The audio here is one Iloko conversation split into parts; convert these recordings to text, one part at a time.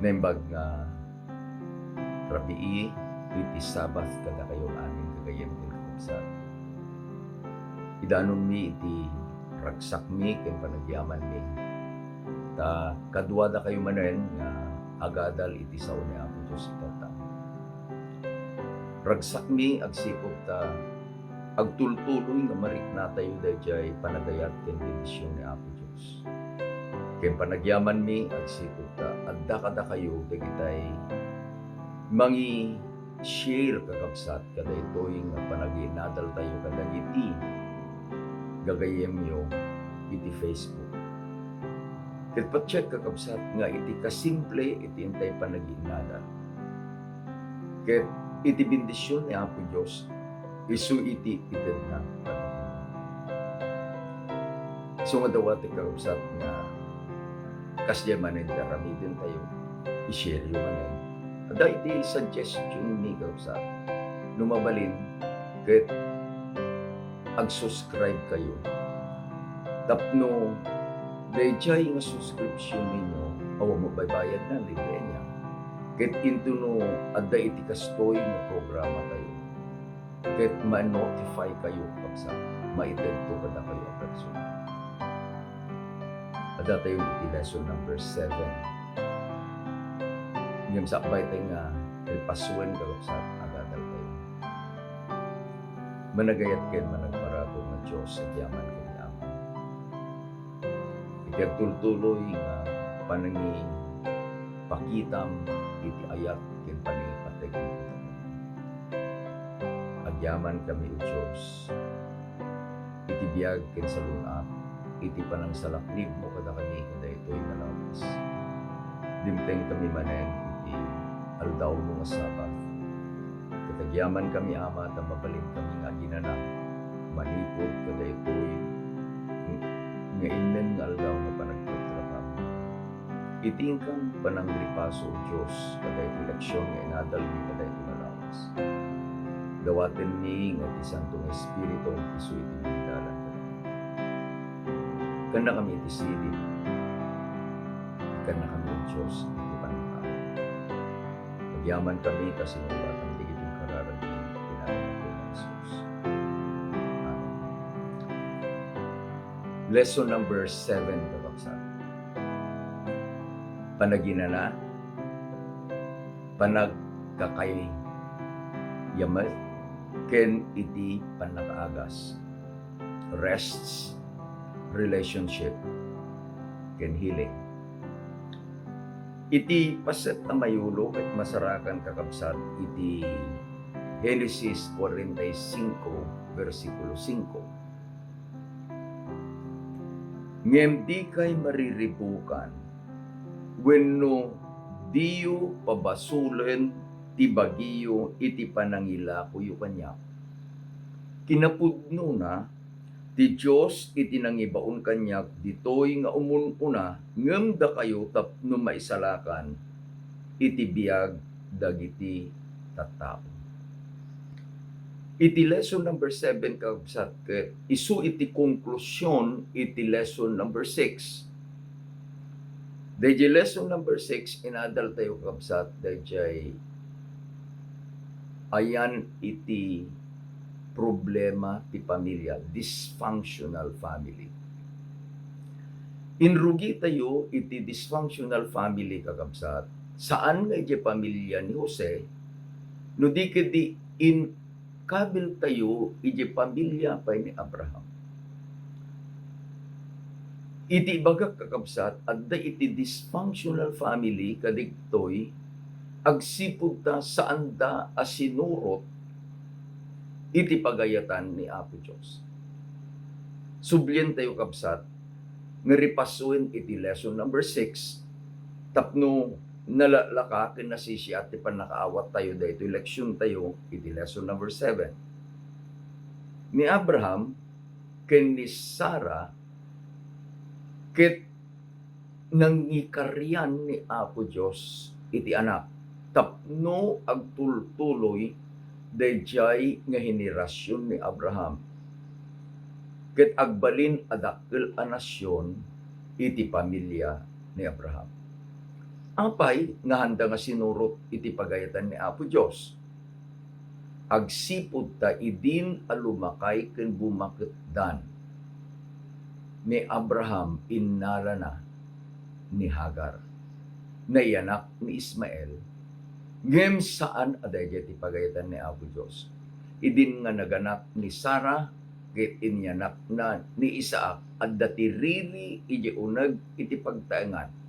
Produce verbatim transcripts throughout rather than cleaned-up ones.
Naimbag nga rabii iti Sabbath kadakayo amin gagayyem ken kakabsat. Idanonmi iti ragsakmi ken panagyamanmi, ta kaduadakayo manen nga agadal iti sao ni Apo Dios itatta. Ragsakmi agsipud ta agtultuloy nga mariknatayo daydiay panagayat ken bendision ni Apo Dios. Ken panagyamanmi agsipud ta adda kadakayo dagitay mangi-share, kakabsat, kadaytoy nga panaginadaltayo kadagiti gagayyemyo iti Facebook. Ket pattiek, kakabsat, nga iti kasimple iti intay panaginadal ket iti bendision ni Apo Dios, isu iti itedna kadatayo. Isu nga dawatek, kakabsat, nga kasdiay manen ti aramidentayo, i-share yo manen. Adda iti suggestion mi, kakabsat, no mabalin, ket ag-subscribe kayo. Tapno daydiay nga subscription ninyo, awan mo baybayadna, libre ania. Ket intono adda iti kastoy nga programa tayo, ket ma-notify kayo, kabsat, maitedto kadakayo a personal. Adda tayo iti lesson number seven. Ngem sakbay tayo nga ripasuen, kakabsat, agadal tayo. Managayat ken managparabur nga Dios, agyaman ken Ama. Iti agtultuloy nga panangipakitam iti ayat ken panangipateg. Agyaman kami, O Dios, iti biag ken salun-at, iti panangsalaknibmo kadakami kadaytoy nga lawas. Dimteng kami manen iti aldawmo nga Sabbath. Ket agyaman kami, Ama, ta mabalin kami nga aginana manipud kadaytoy nga innem nga aldaw nga panagtratrabaho. Iti inkam panangripaso, O Dios, kadaytoy leksion nga inadalmi kadaytoy nga lawas. Dawatenmi nga ti Santo nga Espiritu isu iti mangidalan kadakami. Kannakami iti sirib. Kannakami, O Dios, iti pannakaawat. Agyaman kami ta sinungbatam dagiti kararagmi iti ngaran ni Jesus. Amen. Lesson number seven, kakabsat. Panaginana, panagkakayyamet, ken iti pannakaagas. Rests, relationship, ken healing. Iti paset a mayulo ket masarakan, kakabsat, iti Genesis forty-five, bersikulo singko. Ngem dikay mariribukan wenno diyo pabasolen ti bagiyo iti panangilakoyo kaniak. Kinapudnona, ti Dios iti nangibaon kaniak ditoy nga umun-una ngem dakayo tapno maisalakan iti biag dagiti tattao. Iti lesson number seven, kabsat, ket isu iti konklusion iti lesson number six. Dayjay lesson number six, inadal tayo, kabsat, dayjay ayan iti problema ti pamilya, dysfunctional family. Inrugi tayo iti dysfunctional family, kakabsat. Saan nga idiay pamilya ni Jose, no di ketdi inkabil tayo idiay pamilya pay ni Abraham. Iti ibagak, kakabsat, adda iti dysfunctional family kadagitoy agsipud ta saanda a sinurot iti pagayatan ni Apo Dios. Sublien tayo, kabsat, nga ripasuen iti lesson number six tapno nalaklaka ken nasisiat ti pannakaawat tayo daytoy leksion tayo iti lesson number seven. Ni Abraham ken ni Sara ket nangikarian ni Apo Dios iti anak tapno agtultuloy daydiay nga henerasion ni Abraham ket agbalin a dakkel a nasion iti pamilya ni Abraham. Apay nga handa nga sinurot iti pagayatan ni Apo Dios? Agsipud ta idin a lumakay ken bumaketdan ni Abraham, innalana ni Hagar. Naiyanak ni Ismael, ngem saan a daydiay ti pagayatan ni Apo Dios. Idin nga naganak ni Sara ket inyanakna ni Isaac, adda ti riri idiay uneg iti pagtaengan.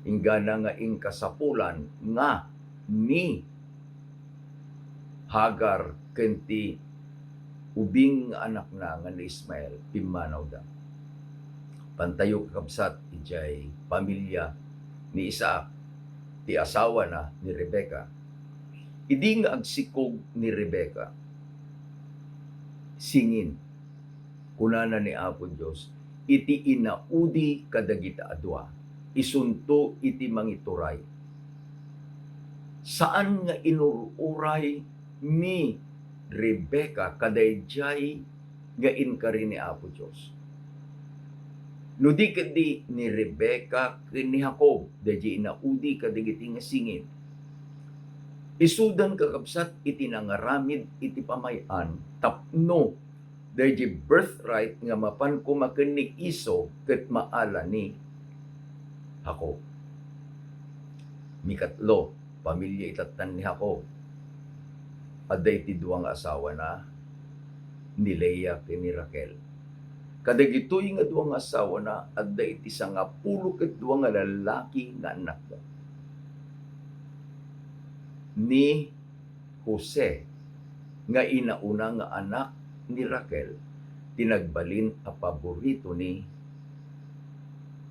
Inggana nga inkasapulan nga ni Hagar ken ti ubing nga anakna nga ni Ismael, pimmanawda. Pantayo, kakabsat, idiay pamilia ni Isaac, ti asawana ni Rebecca. Idi nga agsikog ni Rebecca, singin, kunana ni Apo Dios, iti inaudi kadagita a dua, isunto iti mangituray. Saan nga inur-uray ni Rebecca kadaydiay nga inkari ni Apo Dios. No di ketdi ni Rebecca ken ni Jacob, daydiay inaudi kadagiti nga singin. Isudan, kakabsat, iti nangaramid iti pamay-an tapno daydiay birthright nga mapan koma ken ni Esau ket maala ni Jacob. Mikatlo, pamilia itattan ni Jacob. Adda iti dua nga asawana, ni Lea ken ni Raquel. Kadagitoy nga dua nga asawana, adda iti sangapulo ket dua nga lallaki nga annakda. Ni Jose nga inauna nga anak ni Raquel ti nagbalin a paborito ni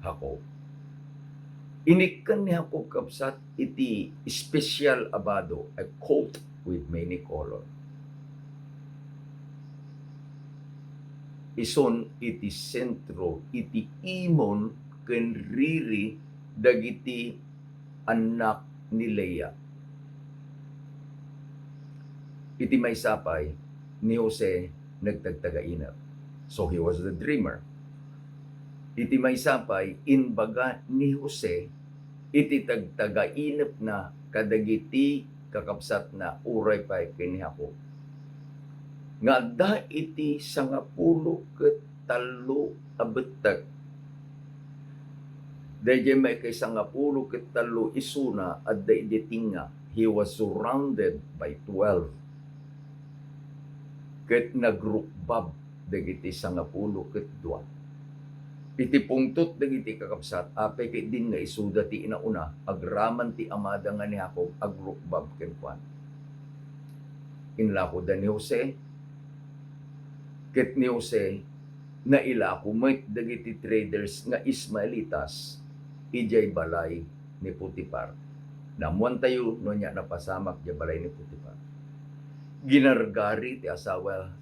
Jacob. Inikkan ni Jacob, kabsat, iti special a bado, a coat with many color. Isun iti sentro iti imon ken riri dagiti annak ni Lea. Iti maysa pay, ni Jose nagtagtagainep. So, he was the dreamer. Iti maysa pay, imbaga ni Jose iti tagtagainepna kadagiti kakabsatna uray pay ken ni Jacob, nga adda iti sangapulo ket tallo a bettek. Daydiay maikay sangapulo ket tallo isuna adda idiay tengnga. He was surrounded by twelve. Ket nagrukbab dagiti sangapulo ket dua. Iti pungtot dagiti kakabsat, apay ket din nga isuda ti inauna, agraman ti amada nga ni Jacob agrukbab kenkuana. Inlakoda ni Jose, ket ni Jose nailako met dagiti traders nga Ismaelitas idiay balay ni Potifar. Naammoantayo no ania napasamak idiay balay ni Potifar. Ginargari ti asawa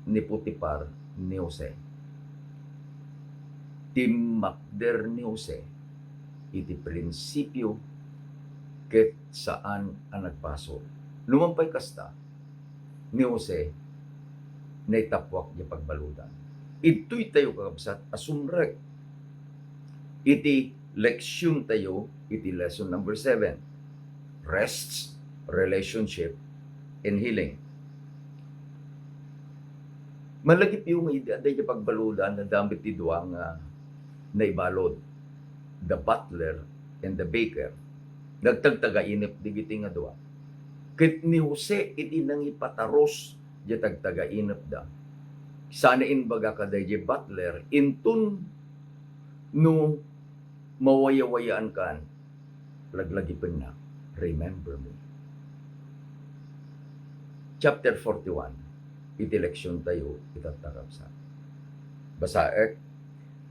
ni Potifar ni Jose. Timmakder ni Jose iti prinsipio ket saan a nagbasol. Numan pay kasta, ni Jose naitappuak idiay pagbaludan. Idtoy tayo, kakabsat, a sumrek iti leksion tayo iti lesson number seven, rests, relationship, and healing. Malagipyo nga idi adda idiay pagbaludan, adda met ti dua nga naibalud, the butler and the baker. Nagtagtagainep dagiti nga dua. Ket ni Jose iti nangipatarus idiay tagtagainepda, sana imbaga kadaydiay butler, inton no mawayawayaankan, laglagipennak, "Remember me." Chapter forty-one, iti leksion tayo itatta, kakabsat. Basaek,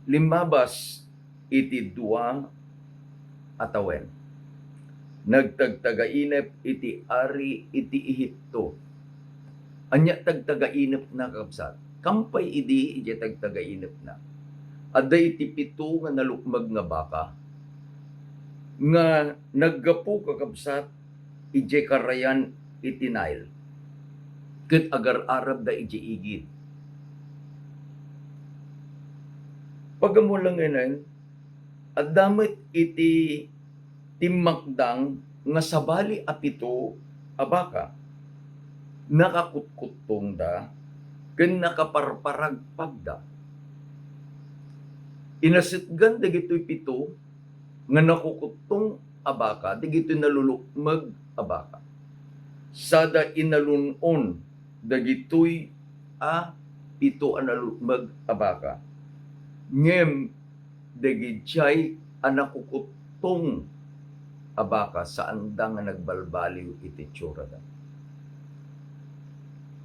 limmabas iti dua a tawen. Nagtagtagainep iti ari iti Ehipto. Ania tagtagainepna, kakabsat? Kampay idi idiay tagtagainepna, adda iti pito nga nalukmeg nga baka nga naggapu, kakabsat, idiay karayan iti Nile, ket agar-arabda idiay igid. Pagamulangen, adda met iti timmakdang nga sabali a pito a baka. Nakakutkuttongda ken nakaparparagpagda. Inasetgan dagitoy pito nga nakukuttong a baka dagitoy nalulukmeg a baka. Sada inalun-on dagitoy a pito a nalukmeg a baka. Ngem dagidiay a nakukuttong a baka, saanda nga nagbalbaliw iti itsurada.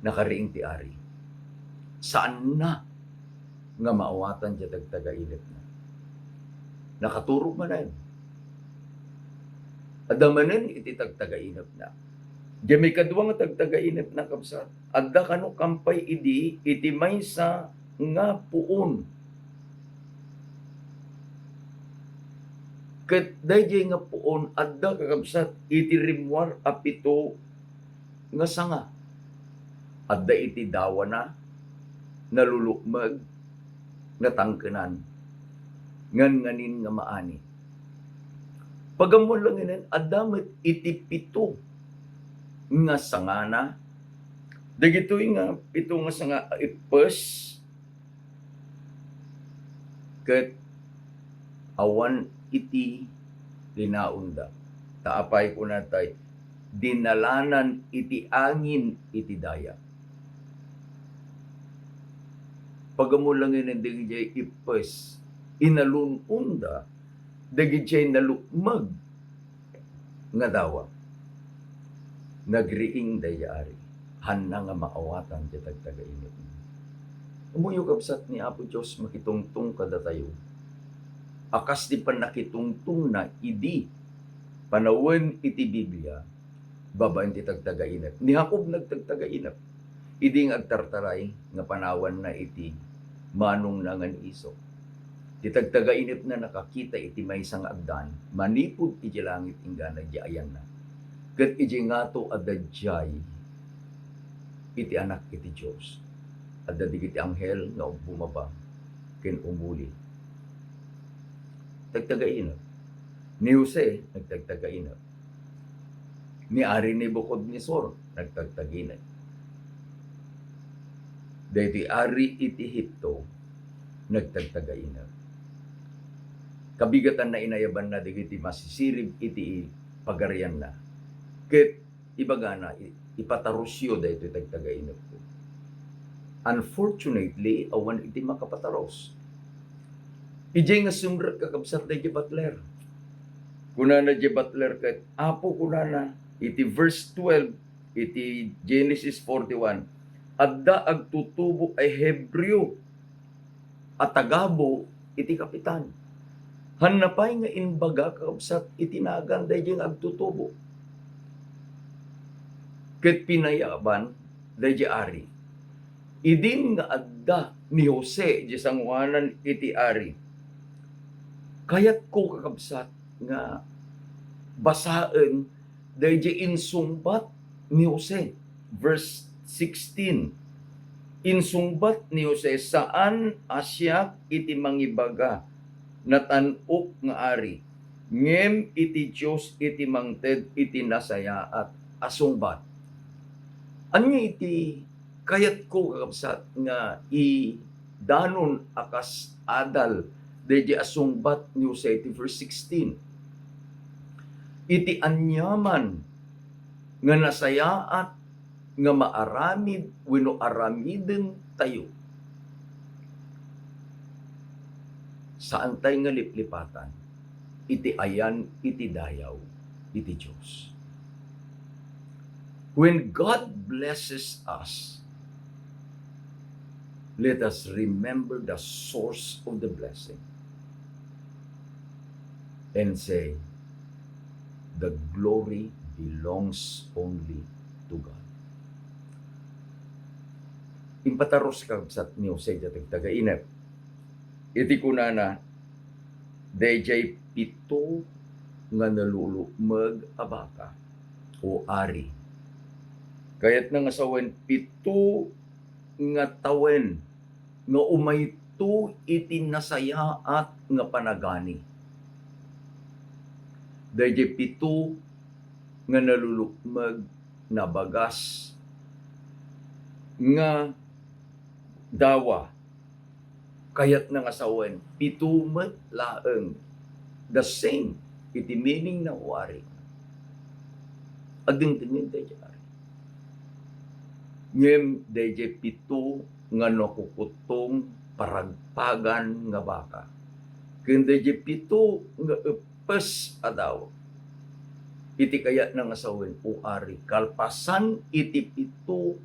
Nakariing ti ari. Saanna nga maawatan ti tagtagainepna. Nakaturog manen. Adda manen iti tagtagainepna. Diay maikadua nga tagtagainepna, kabsat, adda kano kampay idi iti maysa nga puon. Ket daydiay nga puon adda, kakabsat, iti rimmuar a pito nga sanga. Adda iti dawana, nalulukmeg, natangkenan, nganganin nga maani. Pagammuan langinen, adda met iti pito nga sangana. Dagitoy nga pito nga sanga a ippes ket awan iti linaonda. Ta apay kunatay, dinalanan iti angin iti daya. Pagammuan langinen dagidiay ippes, inalun-onda dagidiay nalukmeg nga dawa. Nagriing daydiay ari, hanna nga maawatan ti tagtagainepna. Ammoyo, kabsat, ni Apo Dios makitungtong kadatayo a kas ti pannakitungtongna idi panawen iti Biblia babaen ti tagtagainep. Ni Jacob nagtagtagainep idi nga agtartaray nga panawanna iti manongna nga ni Esau. Ti tagtagainepna nakakita iti maysa nga agdan manipud iti langit inggana iti ayanna. Ket iti ngato adda diay iti Anak iti Dios. Adda dagiti anghel nga bumaba ken umuli. Tagtagainep. Ni Jose, nagtagtagainep. Ni Ari Nabucodonosor, nagtagtagainep. Daytoy ari iti Egipto, nagtagtagainep. Kabigatanna, inayabanna dagiti masisirib iti pagarianna. Ket ibagana, i-, "Ipatarusyo daytoy tagtagainepko." Unfortunately, awan iti makapatarus. Idiay nga sumrek, kakabsat, daydiay butler. Kunana diay butler ket, "Apo," kunana, iti verse twelve, iti Genesis forty-one, "Adda agtutubo a Hebreo a tagabu iti kapitan. Hanna pay nga imbaga, kakabsat, iti nagan daydiay nga agtutubo." Ket pinayaban daydiay ari. Idin nga adda ni Jose diay sangoanan iti ari, kayatko, kakabsat, nga basaen daydiay insungbat ni Jose. Verse sixteen, insungbat ni Jose, "Saan a siak iti mangibaga natan-ok nga ari, ngem iti Dios iti mangted iti nasayaat a sungbat." Ania iti kayatko, kakabsat, nga idanon a kas adal daydiay a sungbat ni Jose iti verse sixteen? Iti aniaman nga nasayaat nga maaramid wenno aramiden tayo, saan tay nga liplipatan iti ayan iti dayaw iti Dios. When God blesses us, let us remember the source of the blessing and say, "The glory belongs only to God." Impatarus, kabsat, ni Jose diay tagtagainep. Iti kunana, daydiay pito nga nalulukmeg a baka, o ari, kayatna nga sawen pito nga tawen nga umayto iti nasayaat nga panagani. Daydiay pito nga nalulukmeg, nabagas nga dawa, kayatna nga sawen, pito met laeng. The same iti meaning na o ari. Agdengdengngeg daydiay ari. Ngem daydiay pito nga nakukuttong paragpagan nga baka, ken daydiay pito nga eppes a dawa, iti kayatna nga sawen, o ari, kalpasan iti pito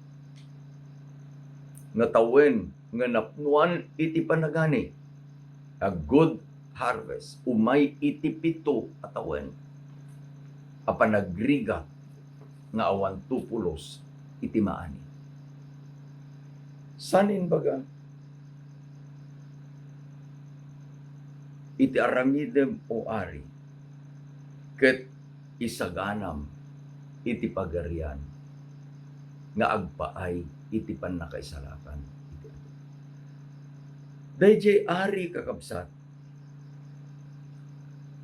nga tawen nga napnoan iti panagani, a good harvest, umay iti pito a tawen a panagrigat nga awan tupulos iti maani. Saan imbaga? Iti aramidem, o ari, ket isaganam iti pagarian nga agpaay iti pannakaisalakan iti adu. Daydiay ari, kakabsat,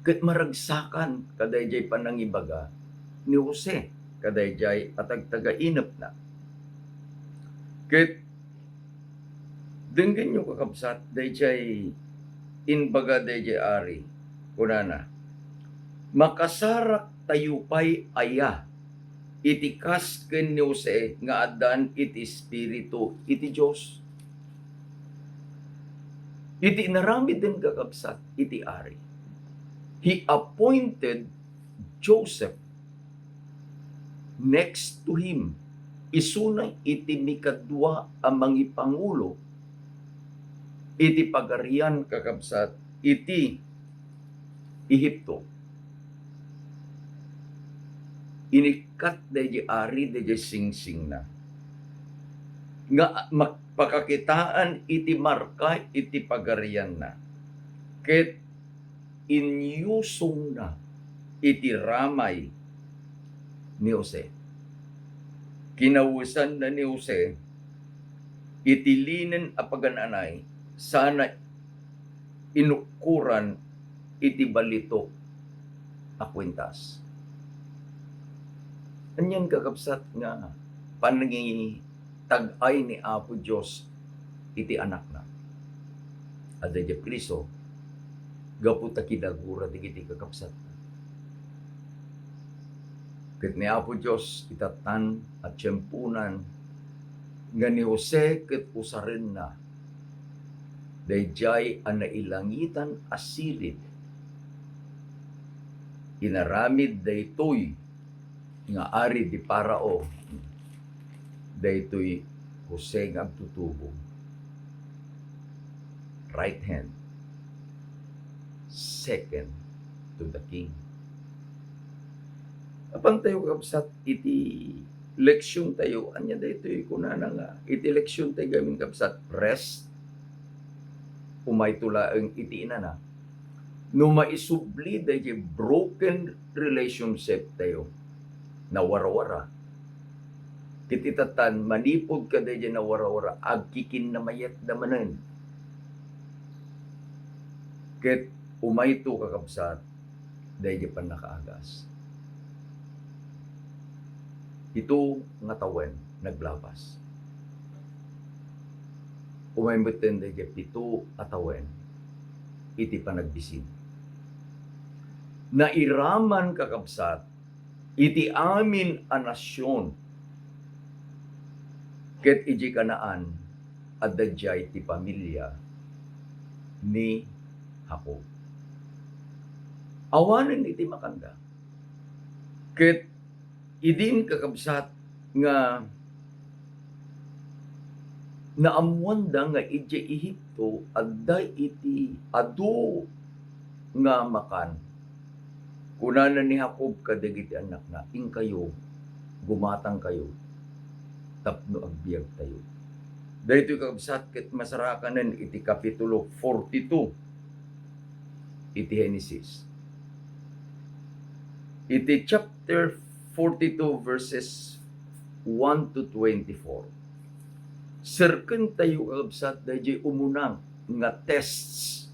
ket maragsakan kadaydiay panangibaga ni Jose kadaydiay a tagtagainepna. Ket denggenyo, kakabsat, daydiay imbaga daydiay ari. Kunana, "Makasaraktayo pay aya iti kas ken ni Jose nga addan iti Espiritu iti Dios?" Iti inaramiden, kakabsat, iti ari, he appointed Joseph next to him. Isuna iti mikadua a mangipangulo iti pagarian, kakabsat, iti Ehipto. Inikkat daydiay ari daydiay singsingna nga mak-, pakakitaan iti marka iti pagarianna, ket inyusongna iti ramay ni Jose. Kinawesanna ni Jose iti linen a pagan-anay sana inukkoran iti balitok a kuentas. Anian, kakabsat, nga panangitag-ay ni Apo Dios iti Anakna a daydiay priso gapu ta kinagura dagiti kakabsatna. Ket ni Apo Dios itatan a tiemponan nga ni Jose ket usarenna daydiay a nailangitan a silid. Inaramid daytoy nga ari di Parao, daytoy Jose nga agtutubo. Right hand, second to the king. Apan tayo, kabsat, iti leksyon tayo, ania daytoy kunana nga, iti leksyon tayo gamin, kabsat, rest, umayto laeng iti inana. No maisubli daydiay broken relationship tayo, nawarawara, ket itatan, manipud kadaydiay nawarawara, agkikinnamayatda manen. Ket umayto, kakabsat, daydiay pannakaagas. Pito nga tawen naglapas. Umay metten daydiay pito a tawen iti panagbisin. Nairaman, kakabsat, iti amin a nasion, ket idiay Canaan, adda diay ti pamilia ni Jacob. Awanen iti makanda. Ket idin, kakabsat, nga naammoanda nga idiay Ehipto adda iti adu nga makan, kunana ni Jacob kadagiti annakna, "Inkayo, gumatangkayo tapno agbiagtayo." Daytoy, kakabsat, ket masarakanen iti Kapitulo forty-two iti Genesis. Iti chapter forty-two, verses one to twenty-four, serkentayo, kakabsat, daydiay umuna nga tests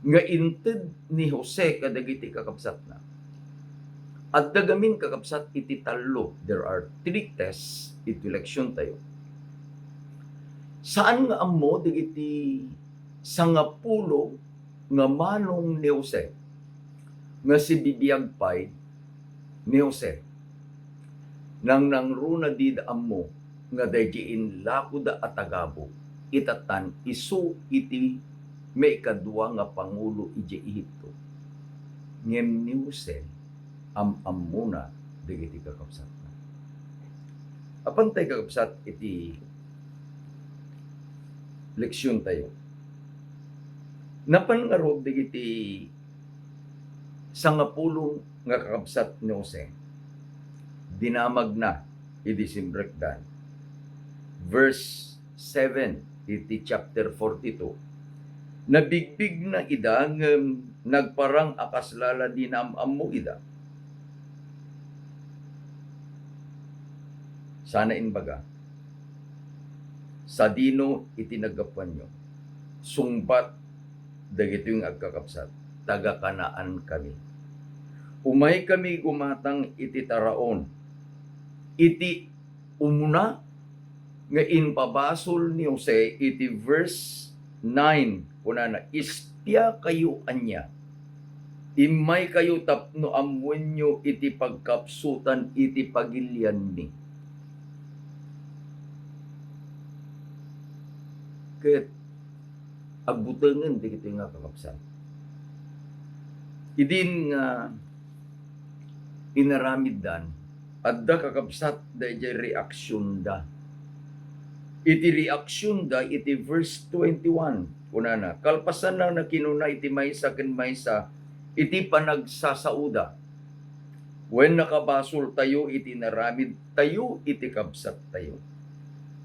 nga inted ni Jose kadagiti kakabsatna. Adda gamin, kakabsat, iti tallo. There are three tests iti leksiontayo. Saan nga ammo dagiti sangapulo nga manong ni Jose nga sibibiag pay ni Jose. Nangnangruna dida ammo nga daydi inlakoda a tagabu, itatan isu iti maikadua nga pangulo idiay Egipto. Ngem ni Jose, am-ammona dagiti kakabsatna. Apantay, kakabsat, iti leksiontayo. Napan ngarud dagiti sangapulo nga kakabsat ni Jose. Dinamagna idi simrekdan. Verse seven iti chapter forty-two. Nabigbigna ida ngem nagparang a kasla la di naam-ammo ida. Sana imbaga, "Sadino iti naggapuanyo?" Sungbat dagitoy nga agkakabsat, "Taga-Canaan kami. Umaykami gumatang iti taraon." Iti umuna nga impabasol ni Jose iti verse nine, kunana, "Espiakayo ania? Immaykayo tapno ammoenyo iti pagkapsutan iti pagilianmi." Ket agbutengen dagitoy nga kakabsat. Idin nga inaramiddan, adda, kakabsat, daydiay reaksionda. Iti reaksionda iti verse twenty-one, kunana, "Kalpasanna, nakinuna iti maysa ken maysa iti panagsasaoda, 'Wen, nakabasoltayo iti inaramidtayo iti kabsattayo.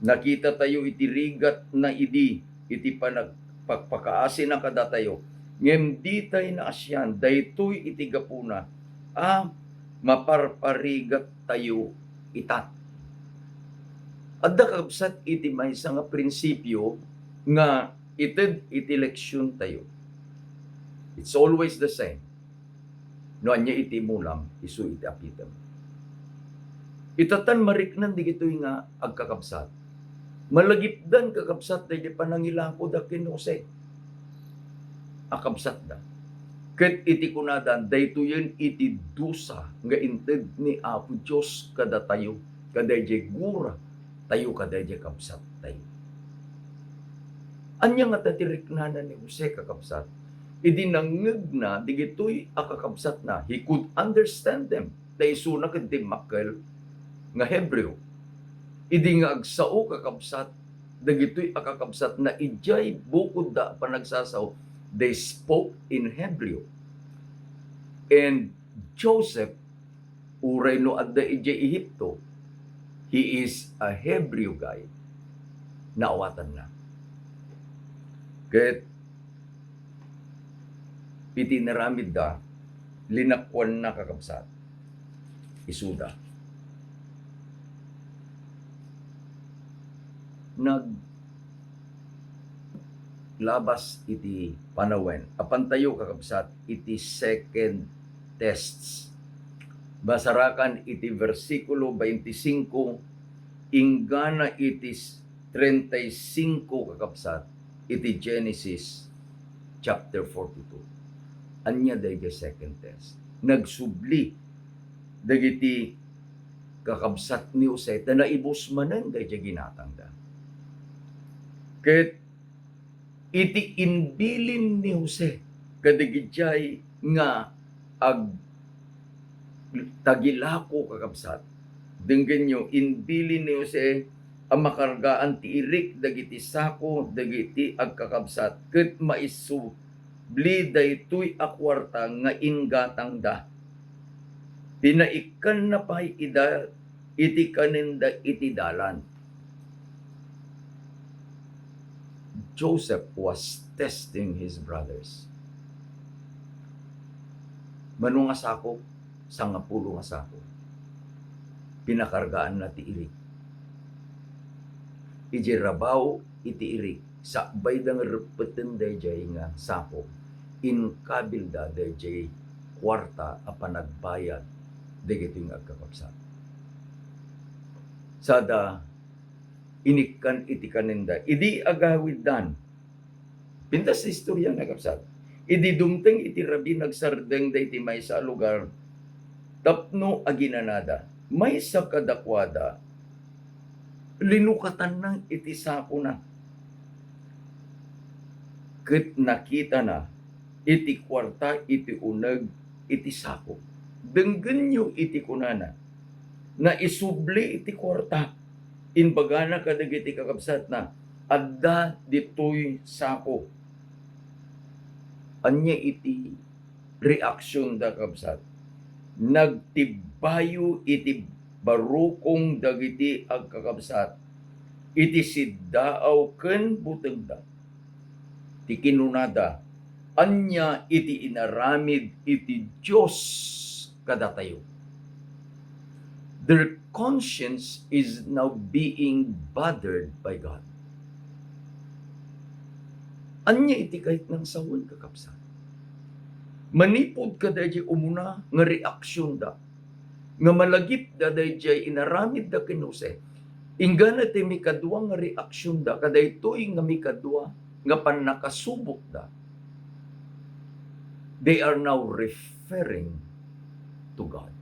Nakitatayo iti rigatna idi iti panag-, pagpakaasina kadatayo, ngem ditay naasian. Daytoy iti gapuna a maparparigattayo itan.'" Adda, kakabsat, iti maysa nga prinsipio nga ited iti leksiontayo. It's always the same. No ania iti imulam, isu iti apitem. Itatan mariknan dagitoy nga agkakabsat. Malagipdan, kakabsat, daydi panangilakoda ken Jose a kabsatda. Ket iti kunada, daytoyen iti dusa nga inted ni Apo Dios kadatayo, kadaydiay gura tayo kadaydiay kabsattayo. Ania ngata ti riknana ni Jose, kakabsat? Idi nangngegna dagitoy a kakabsatna, he could understand them. Ta isuna ket dimmakkel nga Hebreo. Idi nga agsao, kakabsat, dagitoy a kakabsatna idiay bukodda a panagsasao, they spoke in Hebrew. And Joseph, uray no adda idiay Egipto, he is a Hebrew guy. Naawatanna. Ket iti inaramidda, linakuanna, kakabsat, isuda. Nag- labas iti panawen. Apantayo, kakabsat, iti second tests. Masarakan iti bersikulo twenty-five, inggana iti treinta y cinco, kakabsat, iti Genesis chapter forty-two. Ania daydiay second test? Nagsubli dagiti kakabsat ni Jose ta naibus manen daydiay ginatangda. Ket iti imbilin ni Jose kadagiti nga ag-, tagilako, kakabsat. Denggenyo, imbilin ni Jose a makargaan ti irik dagiti sako dagiti agkakabsat ket maisubli daytoy a kuarta nga inggatangda. Pinaikkanna pay ida iti kanenda iti dalan. Joseph was testing his brothers. Mano nga sako? Sangapulo nga sako. Pinakargaanna ti irik. Idiay rabaw iti irik, sakbayda nga reppeten daydiay nga sako, inkabilda daydiay kuarta a panagbayad dagitoy nga agkakabsat. Sada inikkan iti kanenda. Idi agawiddan, pintas ti istorya, kakabsat. Idi dumteng iti rabii, nagsardengda iti maysa a lugar tapno aginanada. Maysa kadakuada, linukatanna iti sakona. Ket nakitana iti kuarta iti uneg iti sako. Denggenyo iti kunana, naisubli iti kuarta. Imbagana kadagiti kakabsatna, "Adda ditoy sako." Ania iti reaksionda, kabsat? Nagtibbayo iti barukong dagiti agkakabsat iti siddaaw ken butegda. Ti kinunada, "Ania iti inaramid iti Dios kadatayo?" Their conscience is now being bothered by God. Ania iti kayatna nga sawen, kakabsat? Manipud kadaydiay umuna nga reaksionda, nga malagipda daydiay inaramidda ken Jose, inggana ti mikadua nga reaksionda, kadaytoy nga mikadua nga pannakasubotda, they are now referring to God.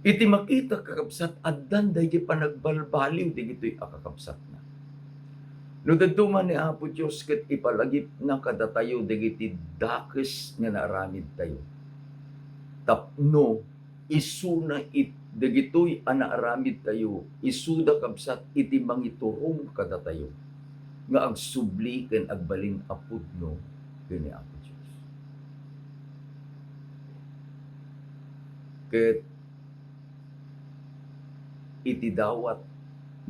Iti makita, kakabsat, addan daydiay panagbalbaliw dagitoy a kakabsatna. No dadduma ni Apo Dios ket ipalagipna kadatayo dagiti dakes nga naaramidtayo, tapno isuna it-, dagitoy a naaramidtayo, isuda, kabsat, iti mangiturong kadatayo nga agsubli ken agbalin a pudno ken ni Apo Dios. Ket iti dawat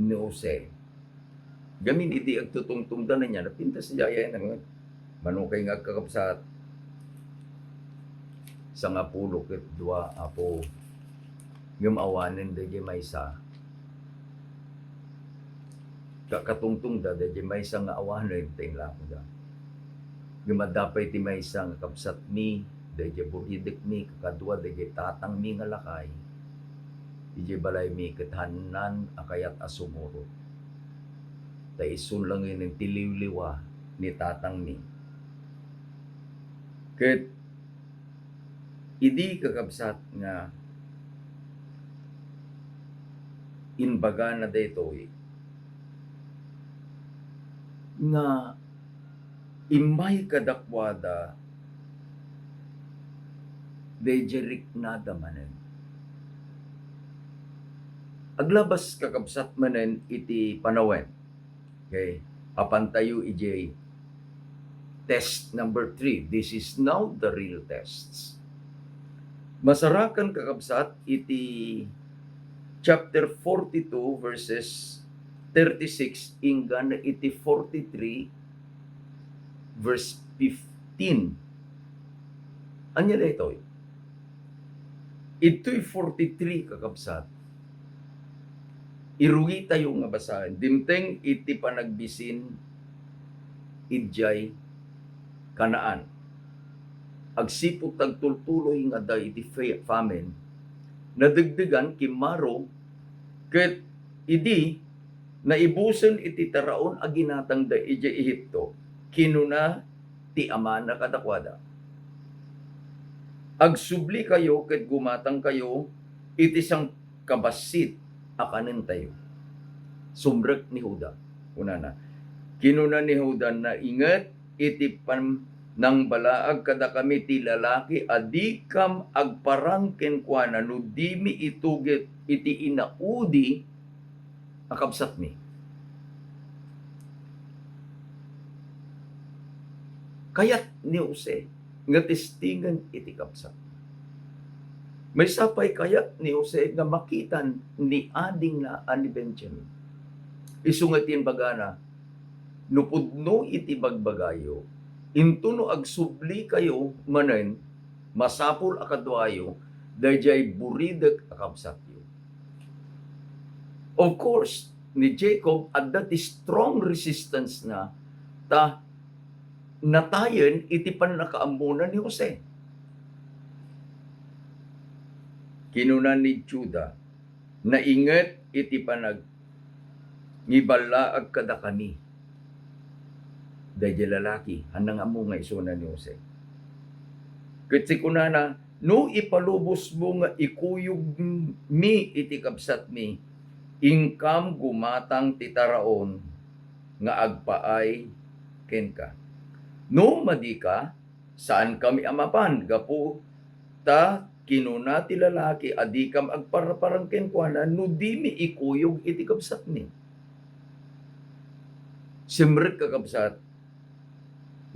ni Jose, gamin idi agtutungtungda, napintas idiay a mano kay nga agkakabsat, sangapulo ket dua, Apo, ngem awanen daydiay maysa. Kakatungtongda daydiay maysa nga awanen ta inlakoda. Ngem adda pay ti maysa nga kabsatmi, daydiay buridekmi, kakadua daydiay tatangmi nga lakay, idiay balaymi ket haanna a kayat a sumurot. Ta isun langinen ti liwliwa ni tatangmi. Ket idi, kakabsat, nga imbagana daytoy, nga immay kadakuada daydiay riknada manen. Aglabas, kakabsat, manen iti panawen. Okay? Apantayo idiay test number three. This is now the real tests. Masarakan, kakabsat, iti chapter forty-two, verses thirty-six, inggana iti forty-three, verse fifteen. Ania daytoy? Itoy forty-three, kakabsat, irugitayo nga basaen. Dimteng iti panagbisin idiay Canaan. Agsipud ta agtultuloy nga adda iti fa-, famine, nadegdegan, kimmaro, ket idi naibusen iti taraon a ginatangda idiay Egipto, kinuna ti amana kadakuada, "Agsublikayo ket gumatangkayo iti sangkabassit a kanentayo." Sumrek ni Juda, kunana. Kinuna ni Juda, "Nainget iti pannangbalaag kadakami ti lalaki a dikam agparang kenkuana no dimi itugot iti inaudi a kabsatmi." Kayat ni Jose nga testingen iti kabsat. Maysa pay, kayat ni Jose nga makitan ni adingna a ni Benjamin. Isu nga ti imbagana, "No pudno iti bagbagayo, intono agsublikayo manen, masapul a kaduayo daydiay buridek a kabsatyo." Of course, ni Jacob, adda ti strong resistance na, ta natayen iti pannakaammona ni Jose. Kinuna ni Juda, "Nainget iti panag-, ngiballaag kadakami." Daydiay lalaki, haan nangammo nga isuna ni Jose. Ket kunana, "No ipalubosmo nga ikuyogmi iti kabsatmi, inkam gumatang ti taraon nga agpaay kenka. No madika, saankami a mapan, gapu ta kinuna ti lalaki a dikam agparaparang kenkuana no dimi ikuyog iti kabsatmi." Simrek, kakabsat,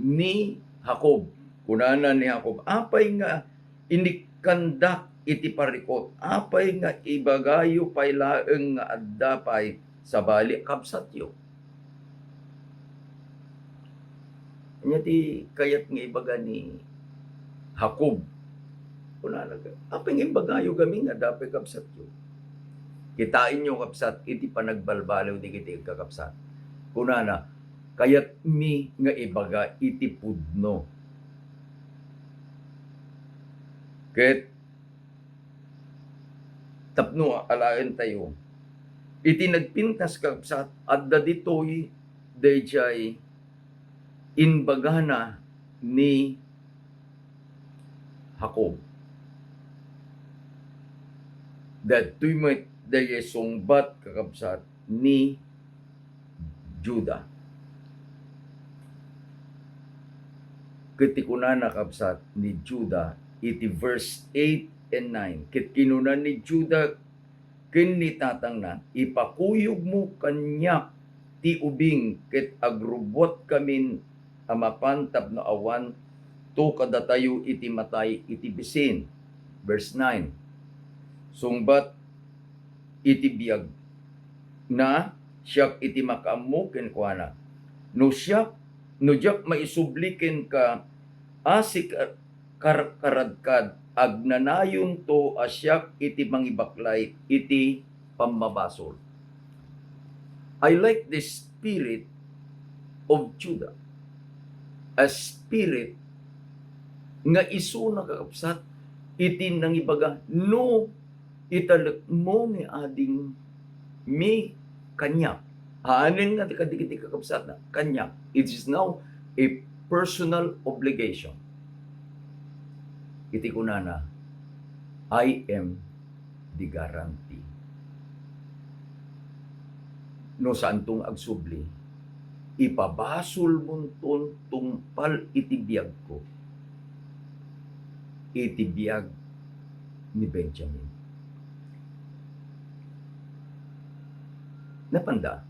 ni Jacob. Kunana ni Jacob, "Apay nga inikkandak iti parikut? Apay nga ibagayo pay laeng nga adda pay sabali a kabsatyo?" Ania ti kayat nga ibaga ni Jacob? Kunana, "Apay nga imbagayo gamin nga adda pay kabsatyo?" Kitaenyo, kabsat, iti panagbalbaliw dagiti agkakabsat. Kunana, "Kayatmi nga ibaga iti pudno." Ket tapno alaentayo, iti nagpintas, kakabsat, adda ditoy daydiay imbagana ni Jacob. Daytoy met daydiay sungbat, kakabsat, ni Juda. Ket ti kunana, kabsat, ni Juda iti verse eight and nine, ket kinuna ni Juda ken ni tatangna, "Ipakuyogmo kaniak ti ubing ket agrubbuatkamin a mapan tapno awan to kadatayo iti matay iti bisin." Verse nine, sungbat iti biagna, "Siak iti makaammo kenkuana. No siak, no diak maisubli kenka a sika-, kar-, karadkad, agnanayonto a siak iti mangibaklay iti pammabasol." I like the spirit of Judah. A spirit nga isuna, kakabsat, iti nangibaga, "No italekmo ni adingmi kaniak." Haanen nga ti kadagiti kakabsatna, "kaniak." It is now a personal obligation. Iti kunana, "I am the guarantee." No saanto nga agsubli, ipabasolmonton tungpal iti biagko, iti biag ni Benjamin. Napanda.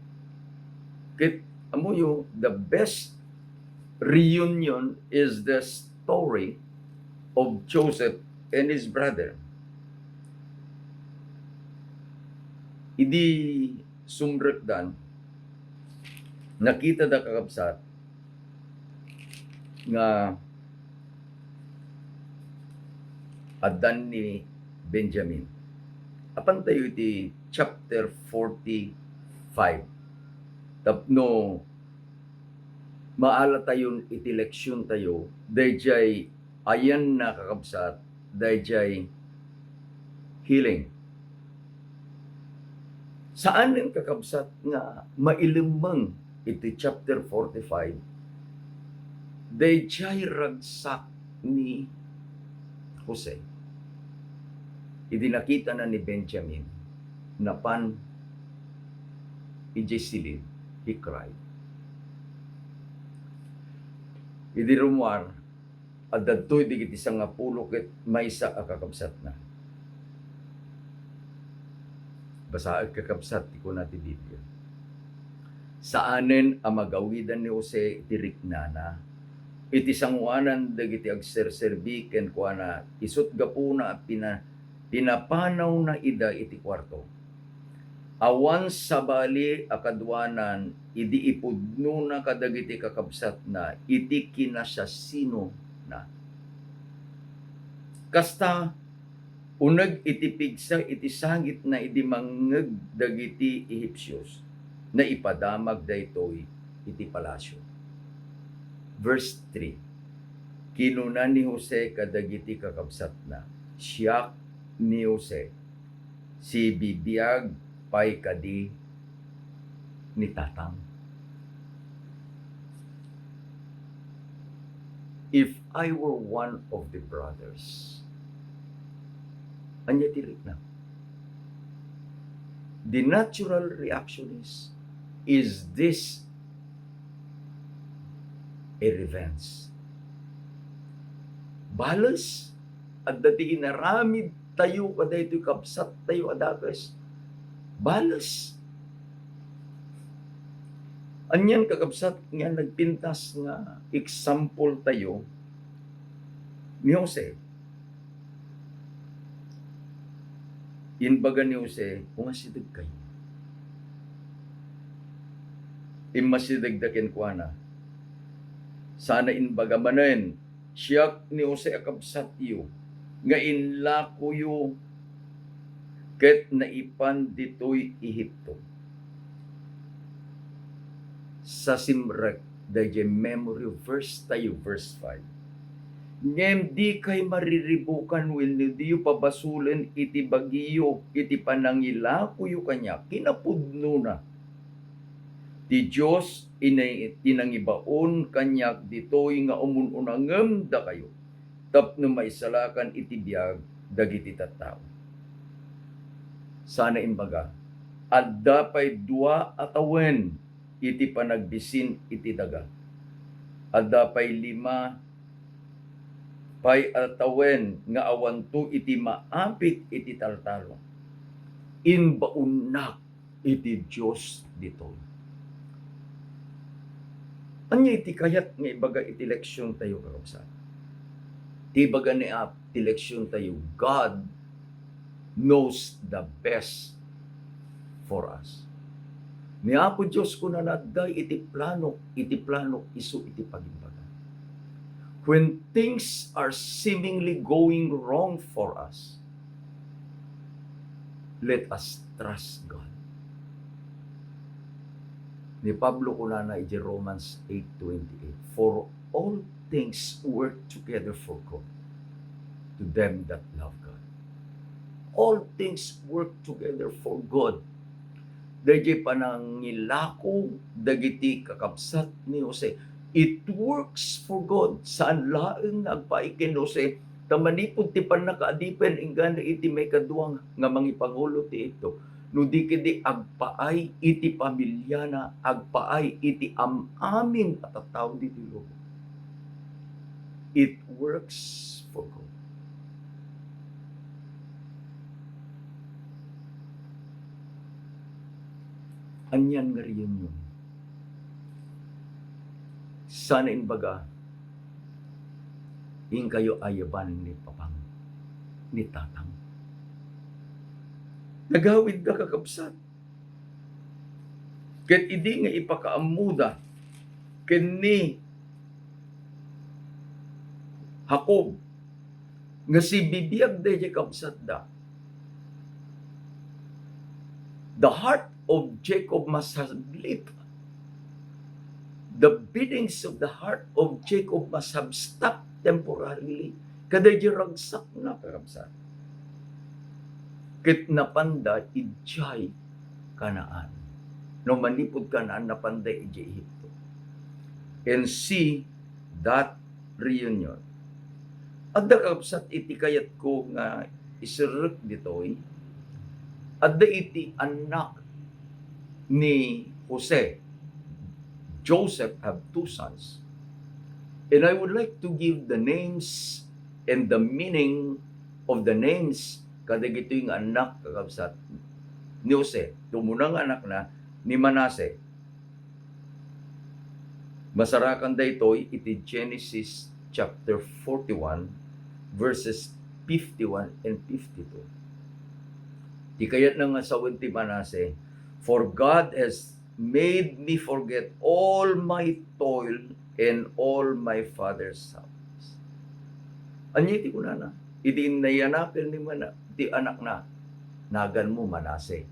Ket ammoyo, the best reunion is the story of Joseph and his brother. Idi sumrekdan, nakitada, kakabsat, nga addan ni Benjamin. Apantayo iti chapter forty-five. Tapno maalatayon iti leksiontayo, daydiay ayanna, kakabsat, daydiay healing. Saanen, kakabsat, nga mailemmeng iti chapter forty-five, daydiay ragsak ni Jose. Idi nakitana ni Benjamin, napan idiay silid, he cried. Idi rummuar, adda ditoy dagiti sangapulo ket maysa a kakabsatna. Basaek, kakabsat, ti kuna ti Biblia. Saanen a magawidan ni Jose iti riknana, iti sangoanan dagiti agserserbi kenkuana, isut' gapuna a pina-, pinapanawna ida iti kuarto. Awan sabali a kaduanan idi ipudnona kadagiti kakabsatna iti kinasiasinona. Kasta, uneg iti pigsa iti sangitna idi mangngeg dagiti Ehipsios, naipadamag daytoy iti palasio. Verse three, kinuna ni Jose kadagiti kakabsatna, "Siak ni Jose, sibibiag pay kadi ni tatang. If I were one of the brothers, ania ti rikna? The natural reaction is, is this a revenge? Bales, adda ti inaramid tayo kadaytoy kabsat tayo a dakes. Bales. Anian, kakabsat, nga nagpintas nga example tayo ni Jose. Imbaga ni Jose, "Umasidegkayo." Immasidegda kenkuana. Sana imbaga manen, "Siak ni Jose a kabsatyo, nga inlakoyo ket naipan ditoy Egipto." Sa simrek daydiay memory verse tayo, verse five. Ngem dikay mariribukan wenno diyo pabasolen iti bagiyo iti panangilakoyo kaniak. Kinapudnona, ti Dios inay-, ti nangibaon kaniak ditoy nga umun-unangem dakayo tapno maisalakan iti biag dagiti tattao. Sana imbaga, adda pay dua a tawen iti panagbisin iti daga. Adda pay lima pay a tawen nga awanto iti maapit iti taltalon. Imbaonnak iti Dios ditoy. Ania iti kayat nga ibaga iti leksion tayo, kakabsat? Ti ibaga ni Ap-, ti leksion tayo, God knows the best for us. Ni Apo Dios kunana, "Adda iti plano, iti plano isu iti pagimbaga." When things are seemingly going wrong for us, let us trust God. Ni Pablo kunana iti Romans eight twenty-eight, "For all things work together for good to them that love God." All things work together for good. Daydiay panangilako dagiti kakabsat ni Jose, it works for good. Saan laeng nga agpaay ken Jose, ta manipud ti pannakaadipen inggana iti maikadua nga mangipangulo ti Egipto, no di ketdi agpaay iti pamiliana, agpaay iti am-amin a tattao ditoy lubong. It works for good. Anian nga reunion? Sana imbaga, inkayo ayaban ni Papang, ni Tatang. Nagawidda, kakabsat. Ket idi nga ipakaammoda ken ni Jacob nga sibibiag daydiay kabsatda, the heart of Jacob must have leaped. The beatings of the heart of Jacob must have stopped temporarily. Kadaydiay ragsakna, kakabsat. Ket napanda idiay Canaan. No, manipud Canaan, napanda idiay Egipto. And see that reunion. Adda, kakabsat, iti kayatko nga iserrek ditoy. Adda iti annak ni Jose. Joseph have two sons. And I would like to give the names and the meaning of the names kadagitoy nga annak, kakabsat, ni Jose. Ti umuna nga anakna, ni Manase. Masarakan daytoy iti Genesis chapter forty-one, verses fifty-one and fifty-two. Ti kayatna nga sawen ti Manase, "For God has made me forget all my toil and all my father's house." Ania ti kunana? Idi nayanaken ni Mana-, ti anakna, "Naganmo Manase.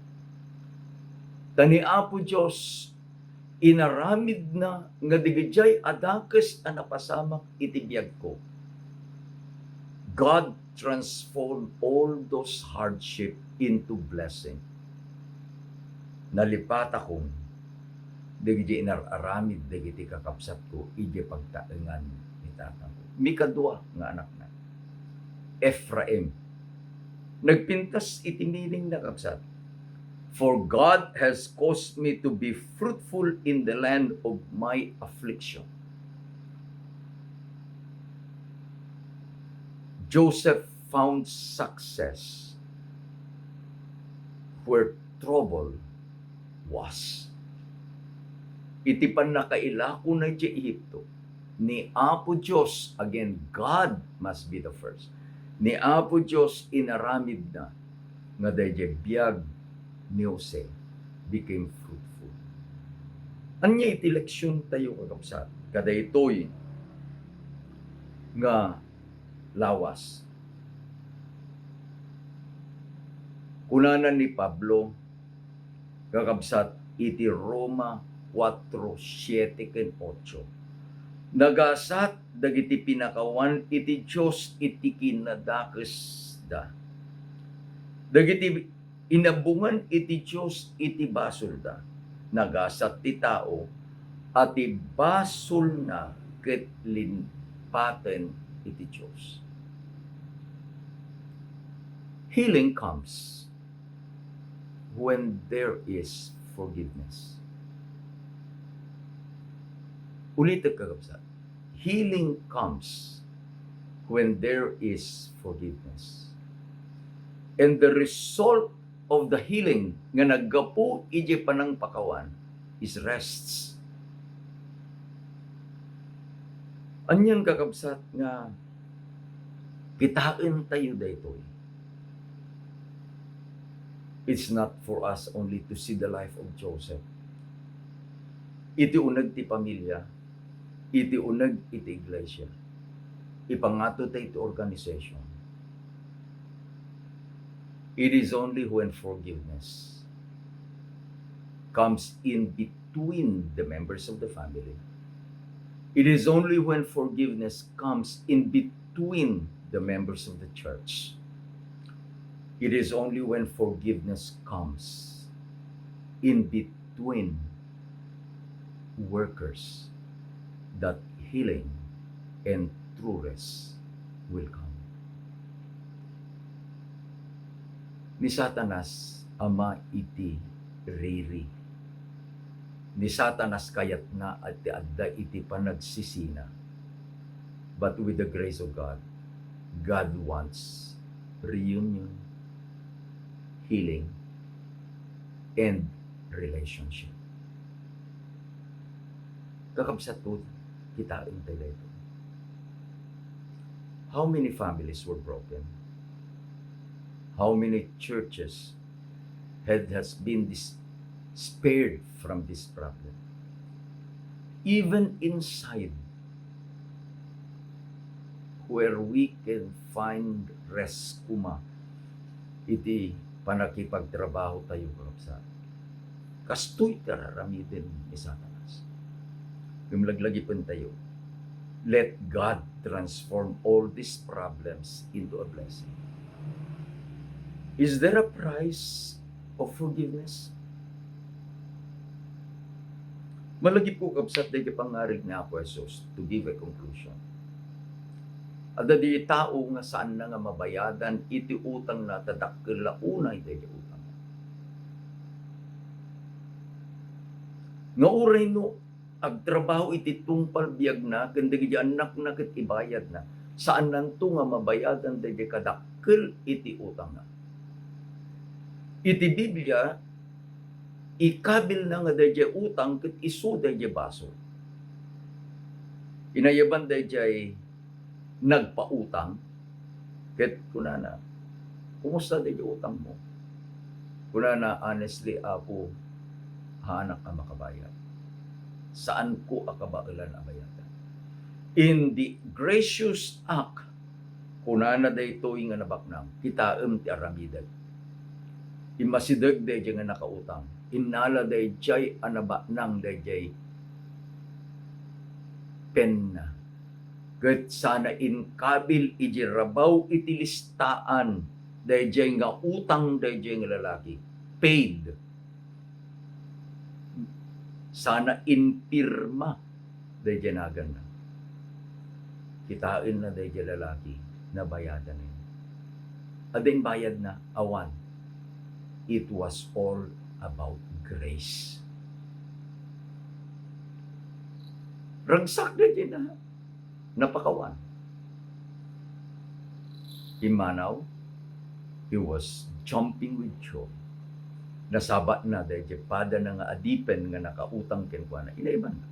Ta ni Apo Dios inaramidna nga dagidiay a dakes a napasamak iti biagko." God transform all those hardship into blessing. Nalipatakon dagiti inar-aramid dagiti kakabsatko idiay pagtaengan ni tatangko. Mikadua nga anakna, Efraim. Nagpintas iti meaning na, kabsat. "For God has caused me to be fruitful in the land of my affliction." Joseph found success where trouble was. Iti pannakailakona idiay Egipto, ni Apo Dios, again, God must be the first. Ni Apo Dios inaramidna nga daydiay biag ni Jose became fruitful. Ania iti leksion tayo, kakabsat, kadaytoy nga lawas? Kunana ni Pablo, kakabsat, iti Roma kuatro, siete ken otso, "Nagasat dagiti pinakawan iti Dios iti kinadakesda. Dagiti inabungan iti Dios iti basolda. Nagasat ti tao a ti basolna ket limpaten iti Dios." Healing comes when there is forgiveness. Ulitek, kakabsat. Healing comes when there is forgiveness. And the result of the healing nga naggapu idiay panangpakawan is rests. Anian, kakabsat, nga kitaentayo daytoy? It's not for us only to see the life of Joseph. Iti uneg ti pamilya, iti uneg iti iglesia, ipangato tayo iti organization. It is only when forgiveness comes in between the members of the family, it is only when forgiveness comes in between the members of the church, it is only when forgiveness comes in between workers that healing and true rest will come. Ni Satanas ama iti riri. Ni Satanas kayatna a ti adda iti panagsisina. But with the grace of God, God wants reunion, healing, and relationship. Kakabsatko, kitaentayo daytoy. How many families were broken? How many churches had, has been dis-, spared from this problem? Even inside, where we can find rest koma iti panakipagtrabaho tayo, kakabsat. Kastoy ti ar-aramiden ni Satanas. Ngem laglagipentayo, let God transform all these problems into a blessing. Is there a price of forgiveness? Malagipko, kabsat, daydi pangngarig ni Apo Jesus, to give a conclusion. Adda di tao nga saanna nga mabayadan iti utangna ta dakkel la unay daydi utangna. Nga uray no agtrabaho iti tungpal biagna ken dagiti annakna ket ibayadna, saannanto nga mabayadan daydi kadakkel iti utangna. Iti Biblia, ikabilna nga daydiay utang ket isu daydiay basol. Inayaban daydiay nagpautang ket kunana, "Kumusta daydiay utangmo?" Kunana, "Honestly, Apo, haanak a makabayad. Saanko a kabaelan a bayadan." In the gracious act, kunana daytoy nga nabaknang, "Kitaem ti aramidek." Immasideg daydiay nga nakautang. Innala daydiay a nabaknang daydiay penna. Ket sana inkabil iti rabaw iti listaan daydiay nga utang daydiay nga lalaki. Paid. Sana inpirma daydiay naganna. Kitaenna daydiay lalaki, nabayadana. Adda imbayadna? Awan. It was all about grace. Ragsak daydiay na napakawan. Immanaw, he was jumping with joy. Nasabatna daydiay padana nga adipen nga nakautang kenkuana. Inaibanna.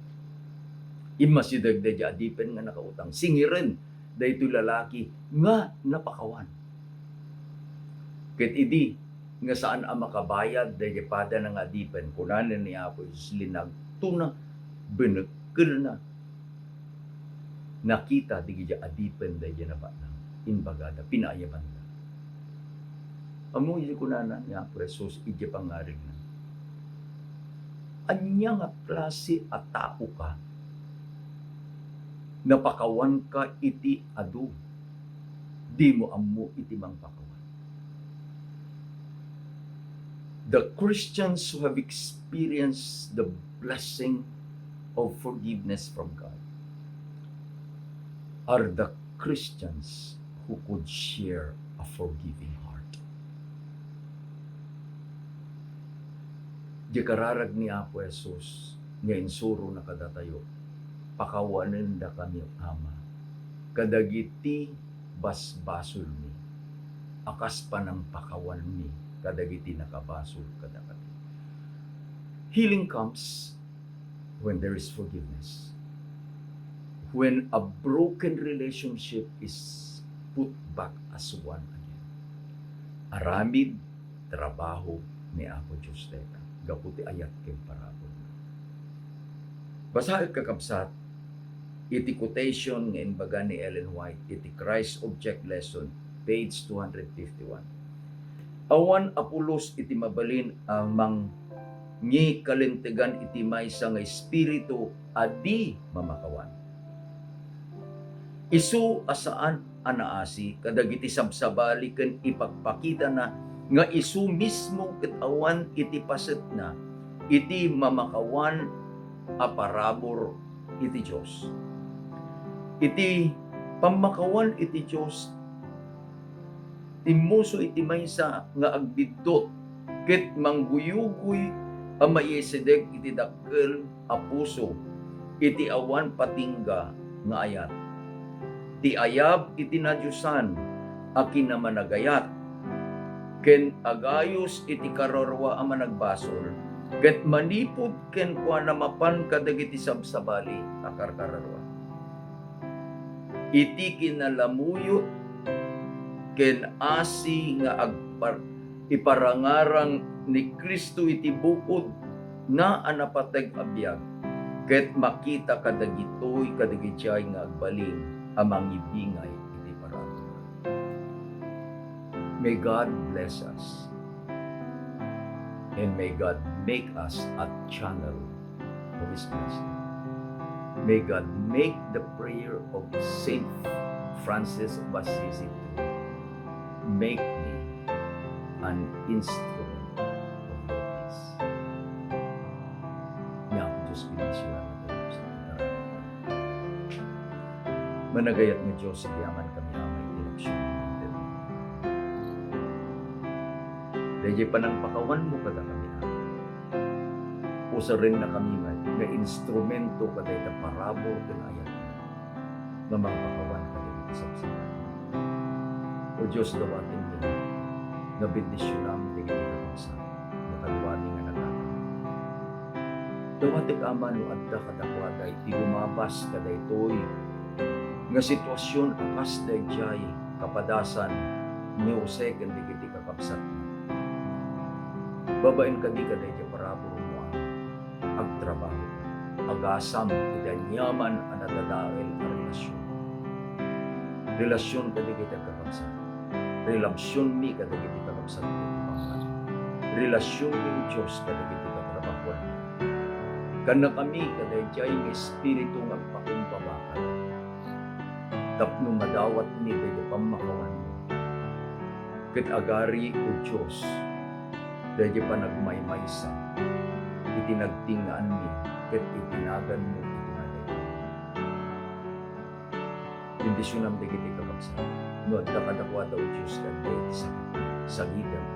Immasideg daydiay adipen nga nakautang. Singiren daytoy lalaki nga napakawan. Ket idi nga saan a makabayad daydiay padana nga adipen, kunana ni Apo Jesus, linagtona, binekkelna. Nakita dagiti adipen daydiay nabatnang, imbagada, pinaayabanda. Ammo idi kunana ni Apo Jesus idiay pangngarigna, "Ania nga klase a taoka? Napakawanka iti adu, dimo ammo iti mangpakawan." The Christians who have experienced the blessing of forgiveness from God are the Christians who could share a forgiving heart. Di kararag ni Apo Jesus nga insurona kadatayo, "Pakawanendakami, Ama, kadagiti basbasolmi, a kas panangpakawanmi kadagiti nakabasol kadakami." Healing comes when there is forgiveness. When a broken relationship is put back as one again. Aramid trabaho ni Apo Dios dayta, gapu ti ayat ken parabur. Basaek, kakabsat, iti quotation nga imbaga ni Ellen White iti Christ Object Lesson, page two hundred fifty-one. Awan a pulos iti mabalin a mangikalintegan iti maysa nga espiritu a di mamakawan. Isu a saan a naasi kadagiti sabsabali ken ipakpakitana nga isu mismo ket awan iti pasetna iti mamakawan a parabur iti Dios. Iti pammakawan iti Dios, timmuso iti maysa nga agbiddut ket mangguyugoy a maisideg iti dakkel a puso iti awan patingga nga ayat. Ti ayab iti nadiosan a kinamanagayat ken agayos iti kararua a managbasol, ket manipud kenkuana mapan kadagiti sabsabali a karkararua. Iti kinalamuyot ken asi nga agpar-, iparangarang ni Cristo iti bukod na a napateg a biag, ket makita kadagitoy kadagiti nga agbalin a mangibingay iti parabur. May God bless us. And may God make us a channel of His blessing. May God make the prayer of Saint Francis of Assisi to make me an instrument of your peace. Nga ako Diyos, pinansinan na tayo sa pagkaraan. Managayat nga Dios, agyamankami, Ama, iti eleksyon. Daydiay panangpakawanmo kadakami, Ama. Usarennakami met nga instrumento kadayta parabur ken ayat nga mangpakawan kadagiti sabsabali. O Dios, dawatenmi nga bendisionam dagiti kakabsat nga kaduami nga nagana. Dawatek, Ama, no adda kadakuada iti gumabas kadaytoy nga sitwasyon a kas daydiay kapadasan ni Jose ken dagiti kakabsatna. Babaen kadi kadaydiay paraburmo, Ama, agtrabaho, agasam iti aniaman a nadadael a relasion. Relasion kadagiti kakabsat. Relasionmi kadagiti kakabsat iti pangkat. Relasionmi, Dios, kadagiti katrabahoanmi. Kannakami kadaydiay nga espiritu nga agpakumbaba kadakayo. tapno madawatmi daydi pammakawanmo. Ket agari, O Dios, daydi panagmaymaysa iti nagtingaanmi ket iti naganmo iti madaydayaw. Bendisionam dagiti kakabsat. No adda kadakuada, O Dios, ti adda iti sakit, sagidem.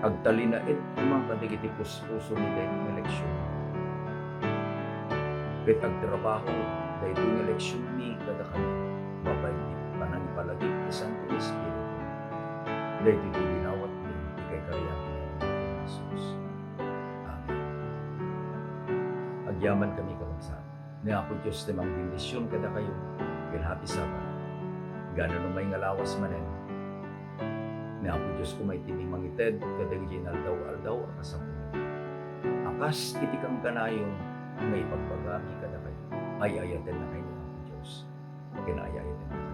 Agtalinaed koma kadagiti puspuso ni daytoy nga eleksyon. Ket agtrabaho daytoy nga eleksyon ni kadakami babaen ti panangipalagip ti Santo Espiritu. Daytoy ti dinawatmi iti kaikarian ti Anak ni Jesus. Amen. Agyamankami, kakabsat. Ni Apo Dios ti mangbendision kadakayo ken Happy Sabbath. Gana no may nga lawas manen, ni Apo Dios koma iti mangited kadagiti inaldaw-aldaw a kasapulan. A kas iti kankanayon nga ibagbagami kadakayo, ay-ayatennakay ni Apo Dios ken ay-ayatennak.